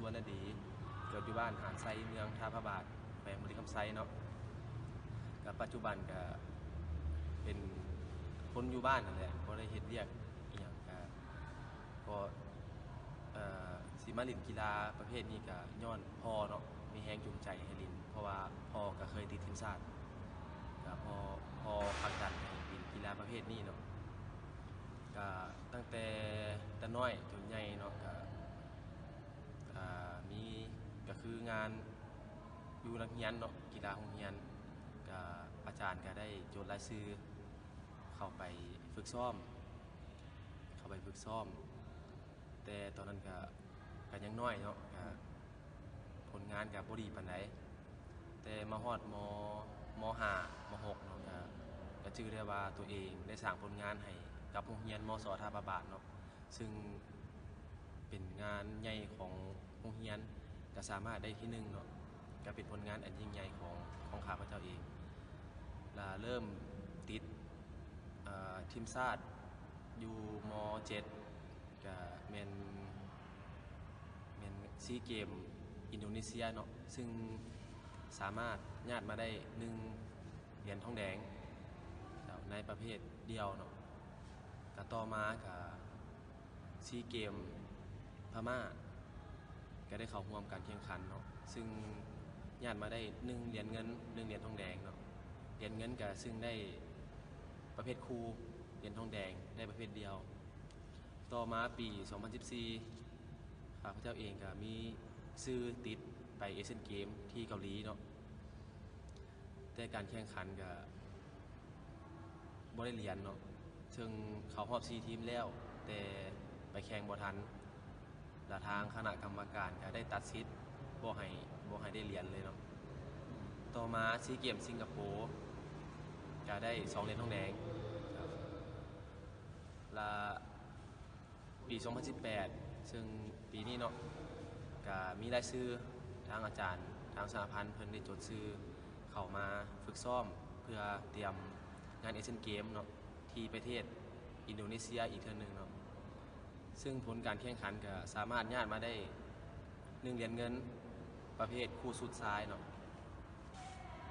ສຸວັນນະດີ ເກີດຢູ່ບ້ານຫານໄຊ ເມືອງທ່າພະບາດ ແຂວງບໍລິຄຳໄຊເນາະ. ກະປັດຈຸບັນກະເປັນຄົນຢູ່ບ້ານຫັ້ນແຫຼະ ບໍ່ໄດ້ເຮັດວຽກອີ່ຫຍັງ ກະ ກໍ ເອີ ຊິມາຫຼິ້ນກິລາປະເພດນີ້ກະຍ້ອນພໍ່ເນາະ ມີແຮງຈູງໃຈໃຫ້ຫຼິ້ນ ເພາະວ່າພໍ່ກະເຄີຍຕິດທີມຊາດ ກະພໍ່ ພໍ່ຜັກດັນໃຫ້ຫຼິ້ນກິລາປະເພດນີ້ເນາະ. ກະຕັ້ງແຕ່ ແຕ່ນ້ອຍຈົນໃຫຍ່ເນາະ ກະ ອ່າ ມີ ກະຄືງານຢູ່ນັກຮຽນເນາະ ກິລາໂຮງຮຽນ ກະອາຈານກະໄດ້ຈົດລາຍຊື່ເຂົ້າໄປຝຶກຊ້ອມ ເຂົ້າໄປຝຶກຊ້ອມ ແຕ່ຕອນນັ້ນກະ ກະຍັງນ້ອຍເນາະ ກະຜົນງານກະບໍ່ດີປານໃດ ແຕ່ມາຮອດ ມ ມ ຫ້າ ມ ຫົກເນາະ ກະ ກະຈື່ໄດ້ວ່າຕົວເອງໄດ້ສ້າງຜົນງານໃຫ້ກັບໂຮງຮຽນ ມສ ທ່າພະບາດເນາະ ຊຶ່ງເປັນງານໃຫຍ່ຂອງໂຮງຮຽນ ກະສາມາດໄດ້ທີໜຶ່ງເນາະ ກະເປັນຜົນງານອັນຍິ່ງໃຫຍ່ຂອງ ຂອງຂ້າພະເຈົ້າເອງ ລະເລີ່ມຕິດ ເອີ ທີມຊາດຢູ່ ມ ເຈັດ ກະແມ່ນ ແມ່ນຊີເກມອິນໂດເນເຊຍເນາະ ຊຶ່ງສາມາດຍາດມາໄດ້ໜຶ່ງຫຼຽນທອງແດງໃນປະເພດດ່ຽວເນາະ. ກະຕໍ່ມາກະຊີເກມພະມ້າ ກະໄດ້ເຂົ້າຮ່ວມການແຂ່ງຂັນເນາະ ຊຶ່ງຍາດມາໄດ້ໜຶ່ງຫຼຽນເງິນ ໜຶ່ງຫຼຽນທອງແດງເນາະ. ຫຼຽນເງິນກະຊຶ່ງໄດ້ປະເພດຄູ່ ຫຼຽນທອງແດງໄດ້ປະເພດດ່ຽວ. ຕໍ່ມາປີສອງພັນສິບສີ່ ຂ້າພະເຈົ້າເອງກະມີຊື່ຕິດໄປເອຊຽນເກມທີ່ເກົາຫຼີເນາະ ແຕ່ການແຂ່ງຂັນກະບໍ່ໄດ້ຫຼຽນເນາະ ເຊິ່ງເຂົ້າຮອບສີ່ທີມແລ້ວ ແຕ່ໄປແຂ່ງບໍ່ທັນ ລະທາງຄະນະກຳມະການກະໄດ້ຕັດສິດບໍ່ໃຫ້ ບໍ່ໃຫ້ໄດ້ຫຼຽນເລີຍເນາະ. ຕໍ່ມາຊີເກມສິງກະໂປ ກະໄດ້ສອງຫຼຽນທອງແດງ ລະ ປີສອງພັນສິບແປດ ເຊິ່ງປີນີ້ເນາະ ກະມີລາຍຊື່ທາງອາຈານ ທາງສະຫະພັນເພິ່ນໄດ້ຈົດຊື່ເຂົ້າມາຝຶກຊ້ອມ ເພື່ອຕຽມງານເອຊຽນເກມເນາະ ທີ່ປະເທດອິນໂດເນເຊຍອີກເທື່ອໜຶ່ງເນາະ. ເຊິ່ງຜົນການແຂ່ງຂັນກະສາມາດຍາດມາໄດ້ໜຶ່ງຫຼຽນເງິນ ປະເພດຄູ່ຊຸດຊາຍເນາະ.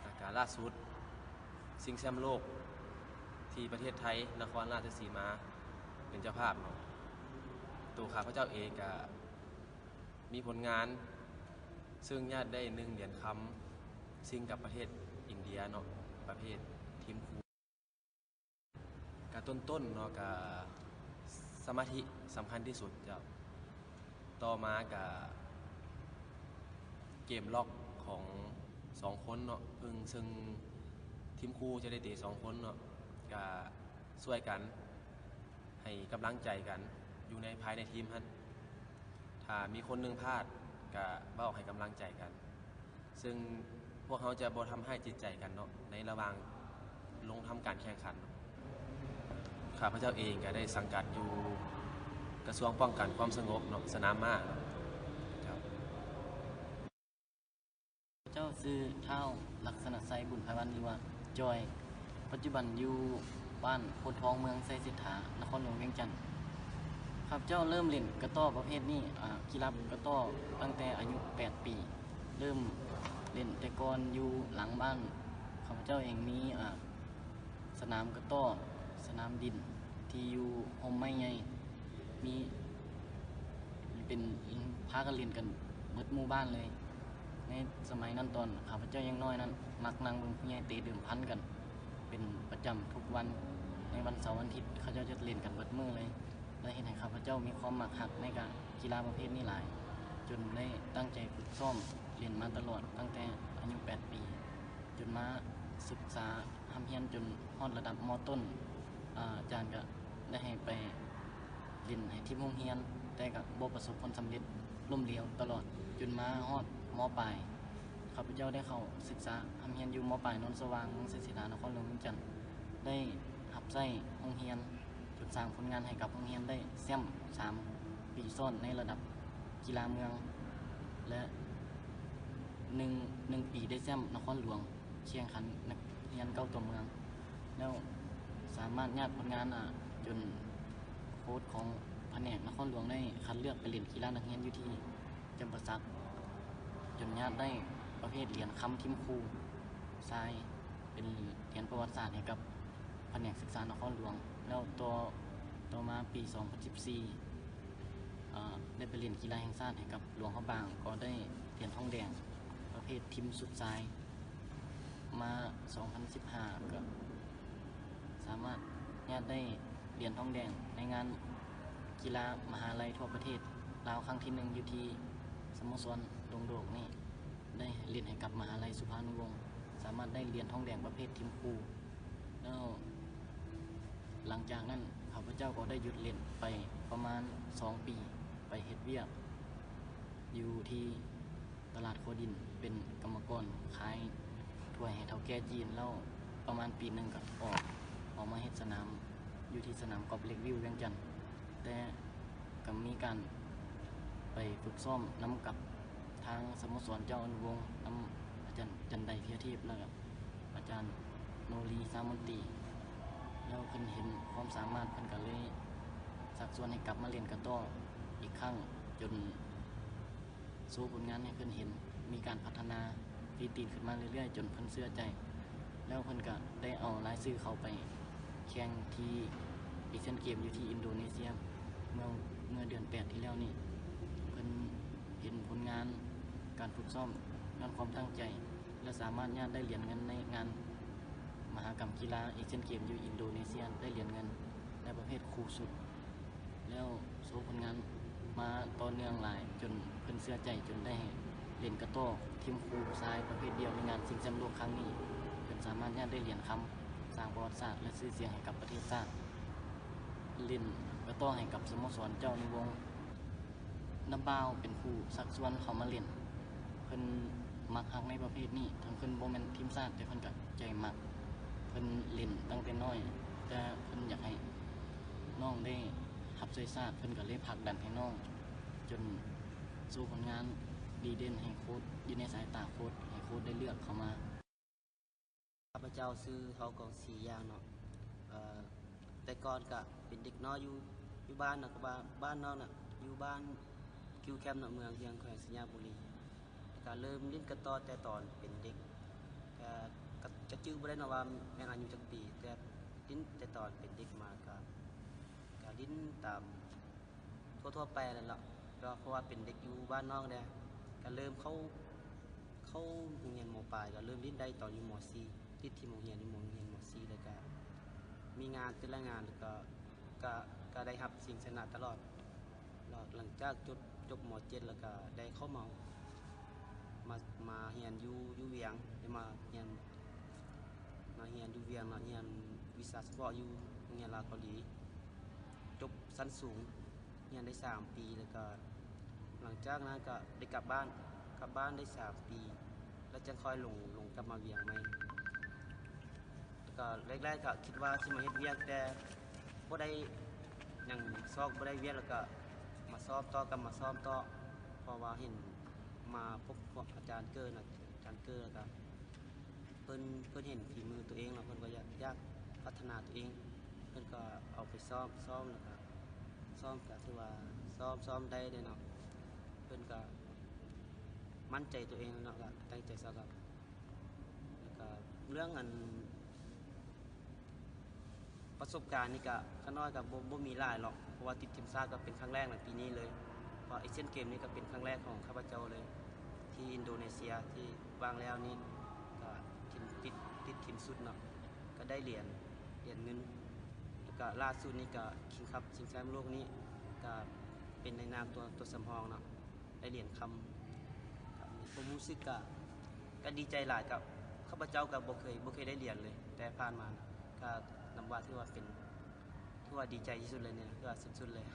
ລະກະລ່າສຸດ ຊິງແຊມໂລກທີ່ປະເທດໄທ ນະຄອນລາຊະສີມາ ເປັນເຈົ້າພາບເນາະ. ໂຕຂ້າພະເຈົ້າເອງກະມີຜົນງານ ເຊິ່ງຍາດໄດ້ໜຶ່ງຫຼຽນຄຳ ຊິງກັບປະເທດອິນເດຍເນາະ ປະເພດທີມຄູ່. ກະຕົ້ນໆເນາະ ກະສະມາທິສຳຄັນທີ່ສຸດເຈົ້າ. ຕໍ່ມາກະເກມລັອກຂອງສອງຄົນເນາະ ເຊິ່ງ ເຊິ່ງທີມຄູ່ຈະໄດ້ເຕະສອງຄົນເນາະ ກະຊ່ວຍກັນ ໃຫ້ກຳລັງໃຈກັນຢູ່ໃນ ພາຍໃນທີມຫັ້ນ. ຖ້າມີຄົນໜຶ່ງພາດ ກະເວົ້າໃຫ້ກຳລັງໃຈກັນ ເຊິ່ງພວກເຮົາຈະບໍ່ທຳຮ້າຍຈິດໃຈກັນເນາະ ໃນລະຫວ່າງລົງທຳການແຂ່ງຂັນ. ຂ້າພະເຈົ້າເອງກະໄດ້ສັງກັດຢູ່ກະຊວງປ້ອງກັນຄວາມສະຫງົບເນາະ ສະໜາມມ້າເນາະ. ເຈົ້າຊື່ ທ້າວ ລັກສະນະໄຊ ບຸນໄພວັນ ຫຼືວ່າ ຈອຍ ປັດຈຸບັນຢູ່ບ້ານໂພນທອງ ເມືອງໄຊເສດຖາ ນະຄອນຫຼວງວຽງຈັນ. ຂ້າພະເຈົ້າເລີ່ມຫຼິ້ນກະຕໍ້ປະເພດນີ້ ອາ ກິລາກະຕໍ້ ຕັ້ງແຕ່ອາຍຸແປດປີ. ເລີ່ມຫຼິ້ນແຕ່ກ່ອນຢູ່ຫຼັງບ້ານ ຂ້າພະເຈົ້າເອງມີ ອາ ສະໜາມກະຕໍ້ ສະໜາມດິນທີ່ຢູ່ຮົ່ມໄມ້ໃຫຍ່ ມີ ເປັນ ພາກັນຫຼິ້ນກັນເບິດໝູ່ບ້ານເລີຍ. ໃນສະໄໝນັ້ນ ຕອນຂ້າພະເຈົ້າຍັງນ້ອຍນັ້ນ ມັກນັ່ງເບິ່ງຜູ້ໃຫຍ່ເຕະເດີ່ມພັນກັນເປັນປະຈຳທຸກວັນ. ໃນວັນເສົາວັນອາທິດ ເຂົາເຈົ້າຈະຫຼິ້ນກັນເບິດມື້ເລີຍ ແລະ ເຮັດໃຫ້ຂ້າພະເຈົ້າມີຄວາມມັກຮັກໃນການກິລາປະເພດນີ້ຫຼາຍ ຈົນໄດ້ຕັ້ງໃຈຝຶກຊ້ອມຫຼິ້ນມາຕະຫຼອດ ຕັ້ງແຕ່ອາຍຸແປດປີ ຈົນມາສຶກສາ ຮ່ຳຮຽນຈົນຮອດລະດັບ ມ.ຕົ້ນ ອາຈານກະໄດ້ໃຫ້ໄປຫຼິ້ນໃຫ້ທີມໂຮງຮຽນ ແຕ່ກະບໍ່ປະສົບຜົນສຳເລັດ ລົ້ມເຫຼວຕະຫຼອດ ຈົນມາຮອດ ມ.ປາຍ ຂ້າພະເຈົ້າໄດ້ເຂົ້າສຶກສາຮ່ຳຮຽນຢູ່ ມ.ປາຍ ໂນນສະຫວ່າງ ເມືອງໄຊເສດຖາ ນະຄອນຫຼວງວຽງຈັນ ໄດ້ຮັບໃຊ້ໂຮງຮຽນ ຈົນສ້າງຜົນງານໃຫ້ກັບໂຮງຮຽນໄດ້ແຊ້ມສາມປີຊ້ອນໃນລະດັບກິລາເມືອງ ແລະ ໜຶ່ງ ໜຶ່ງປີໄດ້ແຊ້ມນະຄອນຫຼວງ ແຂ່ງຂັນນັກຮຽນເກົ່າຕົວເມືອງ ແລ້ວສາມາດຍາດຜົນງານ ອາ ຈົນໂຄດຂອງພະແນກນະຄອນຫຼວງໄດ້ຄັດເລືອກໄປຫຼິ້ນກິລານັກຮຽນຢູ່ທີ່ ຈຳປາສັກ ຈົນຍາດໄດ້ປະເພດຫຼຽນຄຳທີມຄູ່ຊາຍ ເປັນຫຼຽນປະຫວັດສາດໃຫ້ກັບພະແນກສຶກສານະຄອນຫຼວງ. ແລ້ວຕໍ່ ຕໍ່ມາປີສອງພັນສິບສີ່ ເອີ ໄດ້ໄປຫຼິ້ນກິລາແຫ່ງຊາດໃຫ້ກັບຫຼວງພະບາງ ກໍໄດ້ຫຼຽນທອງແດງປະເພດທີມຊຸດຊາຍ. ມາສອງພັນສິບຫ້າ ກໍສາມາດຍາດໄດ້ຫຼຽນທອງແດງໃນງານກິລາມະຫາໄລທົ່ວປະເທດລາວຄັ້ງທີໜຶ່ງ ຢູ່ທີ່ສະໂມສອນດົງໂດກນີ້ ໄດ້ຫຼິ້ນໃຫ້ກັບມະຫາໄລສຸພານຸວົງ ສາມາດໄດ້ຫຼຽນທອງແດງປະເພດທີມຄູ່. ແລ້ວຫຼັງຈາກນັ້ນ ຂ້າພະເຈົ້າກໍໄດ້ຢຸດຫຼິ້ນໄປປະມານສອງປີ ໄປເຮັດວຽກຢູ່ທີ່ ຕະຫຼາດຂົວດິນ ເປັນກຳມະກອນຂາຍຖ້ວຍໃຫ້ເຖົ້າແກ່ຈີນ. ແລ້ວປະມານປີໜຶ່ງກໍອອກ ອອກມາເຮັດສະໜາມຢູ່ທີ່ສະໜາມກອບເລັກວິວວຽງຈັນ. ແຕ່ກໍມີການໄປຝຶກຊ້ອມນຳກັບທາງສະໂມສອນເຈົ້າອະນຸວົງ ນຳອາຈານຈັນໄດ ເພັຍເທບ ແລ້ວກໍອາຈານໂນລີ ສາມົນຕີ. ແລ້ວເພິ່ນເຫັນຄວາມສາມາດ ເພິ່ນກໍເລີຍຊັກຊວນໃຫ້ກັບມາຫຼິ້ນກະຕໍ້ອີກຄັ້ງ ຈົນ ໂຊຜົນງານໃຫ້ເພິ່ນເຫັນ ມີການພັດທະນາຕີຕີນຂຶ້ນມາເລື້ອຍໆ ຈົນເພິ່ນເຊື່ອໃຈ. ແລ້ວເພິ່ນກະໄດ້ເອົາລາຍຊື່ເຂົ້າໄປແຂ່ງທີ່ເອຊຽນເກມຢູ່ທີ່ອິນໂດເນເຊຍ ເມື່ອ ເມື່ອເດືອນແປດທີ່ແລ້ວນີ້. ເພິ່ນເຫັນຜົນງານການຝຶກຊ້ອມ ຍ້ອນຄວາມຕັ້ງໃຈ ແລະ ສາມາດຍາດໄດ້ຫຼຽນເງິນໃນງານມະຫະກຳກິລາເອຊຽນເກມຢູ່ອິນໂດເນເຊຍ ໄດ້ຫຼຽນເງິນໃນປະເພດຄູ່ຊຸດ. ແລ້ວໂຊຜົນງານມາຕໍ່ເນື່ອງຫຼາຍ ຈົນເພິ່ນເຊື່ອໃຈ ຈົນໄດ້ໃຫ້ຫຼິ້ນກະຕໍ້ທີມຄູ່ຊາຍປະເພດດຽວໃນງານຊິງແຊ້ມໂລກຄັ້ງນີ້. ເພິ່ນສາມາດຍາດໄດ້ຫຼຽນຄຳ ສ້າງປະຫວັດສາດ ແລະ ຊື່ສຽງໃຫ້ກັບປະເທດຊາດ. ຫຼິ້ນກະຕໍ້ໃຫ້ກັບສະໂມສອນເຈົ້າອະນຸວົງ ນ້ຳບ່າວເປັນຜູ້ຊັກຊວນເຂົ້າມາຫຼິ້ນ. ເພິ່ນມັກຮັກໃນປະເພດນີ້ ເຖິງເພິ່ນບໍ່ແມ່ນທີມຊາດ ແຕ່ເພິ່ນກໍໃຈມັກ. ເພິ່ນຫຼິ້ນຕັ້ງແຕ່ນ້ອຍ ແຕ່ເພິ່ນຢາກໃຫ້ນ້ອງໄດ້ຮັບໃຊ້ຊາດ ເພິ່ນກໍເລີຍຜັກດັນໃຫ້ນ້ອງ ຈົນໂຊຜົນງານດີເດັ່ນໃຫ້ໂຄດ ຢູ່ໃນສາຍຕາໂຄດ ໃຫ້ໂຄດໄດ້ເລືອກເຂົ້າມາ. ຂ້າພະເຈົ້າຊື່ ທອງກອງ ສີຢ່າງ ເນາະ. ເອີ ແຕ່ກ່ອນກະເປັນເດັກນ້ອຍຢູ່ ຢູ່ບ້ານເນາະ ກໍວ່າບ້ານນອກນະ ຢູ່ບ້ານກິວແຄມເນາະ ເມືອງຮຽງ ແຂວງໄຊຍະບູລີ. ແລ້ວກະເລີ່ມຫຼິ້ນກະຕໍ້ແຕ່ຕອນເປັນເດັກ ກະ ກະ ກະຈື່ບໍ່ໄດ້ເນາະວ່າແມ່ນອາຍຸຈັກປີ ແຕ່ຫຼິ້ນແຕ່ຕອນເປັນເດັກມາ ກະ ກະຫຼິ້ນຕາມ ທົ່ວໆໄປນັ້ນລະ ກໍເພາະວ່າເປັນເດັກຢູ່ບ້ານນອກແດ່ ກໍເລີ່ມເຂົ້າ ເຂົ້າໂຮງຮຽນ ມ.ປາຍ ກໍເລີ່ມຫຼິ້ນໄດ້ຕອນຢູ່ ມ.ສີ່ ຕິດທີມໂຮງຮຽນຢູ່ ໂຮງຮຽນ ມ.ສີ່ ແລ້ວກໍມີງານແຕ່ລະງານ ແລ້ວກໍ ກໍ ກໍໄດ້ຮັບຊິງຊະນະຕະຫຼອດ. ແລ້ວຫຼັງຈາກຈົບ ຈົບ ມ.ເຈັດ ແລ້ວກໍໄດ້ເຂົ້າມາ ມາ ມາຮຽນຢູ່ ຢູ່ວຽງ ໄດ້ມາຮຽນ ມາຮຽນຢູ່ວຽງເນາະ ຮຽນວິຊາສະເພາະຢູ່ໂຮງຮຽນລາວເກົາຫຼີ ຈົບຊັ້ນສູງ ຮຽນໄດ້ສາມປີ ແລ້ວກໍຫຼັງຈາກນັ້ນກໍໄດ້ກັບບ້ານ ກັບບ້ານໄດ້ສາມປີ ແລ້ວຈັ່ງຄ່ອຍລົງ ລົງກັບມາວຽງໃໝ່. ແລ້ວກໍແລກໆກໍຄິດວ່າຊິມາເຮັດວຽກ ແຕ່ບໍ່ໄດ້ຫຍັງ ຊອກບໍ່ໄດ້ວຽກ ແລ້ວກໍມາຊ້ອມຕໍ່ ກັບມາຊ້ອມຕໍ່ ເພາະວ່າເຫັນ ມາພົບພວກອາຈານເກີນ ອາຈານເກີນ ແລ້ວກໍ ເພິ່ນ ເພິ່ນເຫັນຝີມືຕົວເອງ ແລ້ວເພິ່ນກໍຢາກ ຢາກພັດທະນາຕົວເອງ ເພິ່ນກໍເອົາໄປຊ້ອມ ຊ້ອມ ແລ້ວກໍຊ້ອມ ກໍຖືວ່າຊ້ອມ ຊ້ອມໄດ້ເດ້ເນາະ. ເພິ່ນກໍໝັ້ນໃຈຕົວເອງເນາະ ກໍຕັ້ງໃຈຊ້ອມ ແລ້ວກໍເລື່ອງອັນ ປະສົບການນີ້ກະ ຂ້ານ້ອຍກະບໍ່ ບໍ່ມີຫຼາຍຫຼອກ ເພາະວ່າຕິດທີມຊາດກະເປັນຄັ້ງແລກໃນປີນີ້ເລີຍ ເພາະເອຊຽນເກມນີ້ກະເປັນຄັ້ງແລກຂອງຂ້າພະເຈົ້າເລີຍ ທີ່ອິນໂດເນເຊຍ ທີ່ວ່າງແລ້ວນີ້ກະ ທີມ ຕິດ ຕິດທີມຊຸດເນາະ ກະໄດ້ຫຼຽນ ຫຼຽນເງິນ ແລ້ວກະລ່າສຸດນີ້ກະຄິງຄັບ ຊິງແຊ້ມໂລກນີ້ກະເປັນໃນນາມຕົວ ຕົວສຳຮອງເນາະ. ໄດ້ຫຼຽນຄຳ ກະມີຄວາມຮູ້ສຶກກະ ກະດີໃຈຫຼາຍ ກະຂ້າພະເຈົ້າກະບໍ່ເຄີຍ ບໍ່ເຄີຍໄດ້ຫຼຽນເລີຍ ແຕ່ຜ່ານມາ ກະນັບວ່າຖືວ່າເປັນ ຖືວ່າດີໃຈທີ່ສຸດເລີຍນີ້ ຖືວ່າສຸດໆເລີຍ.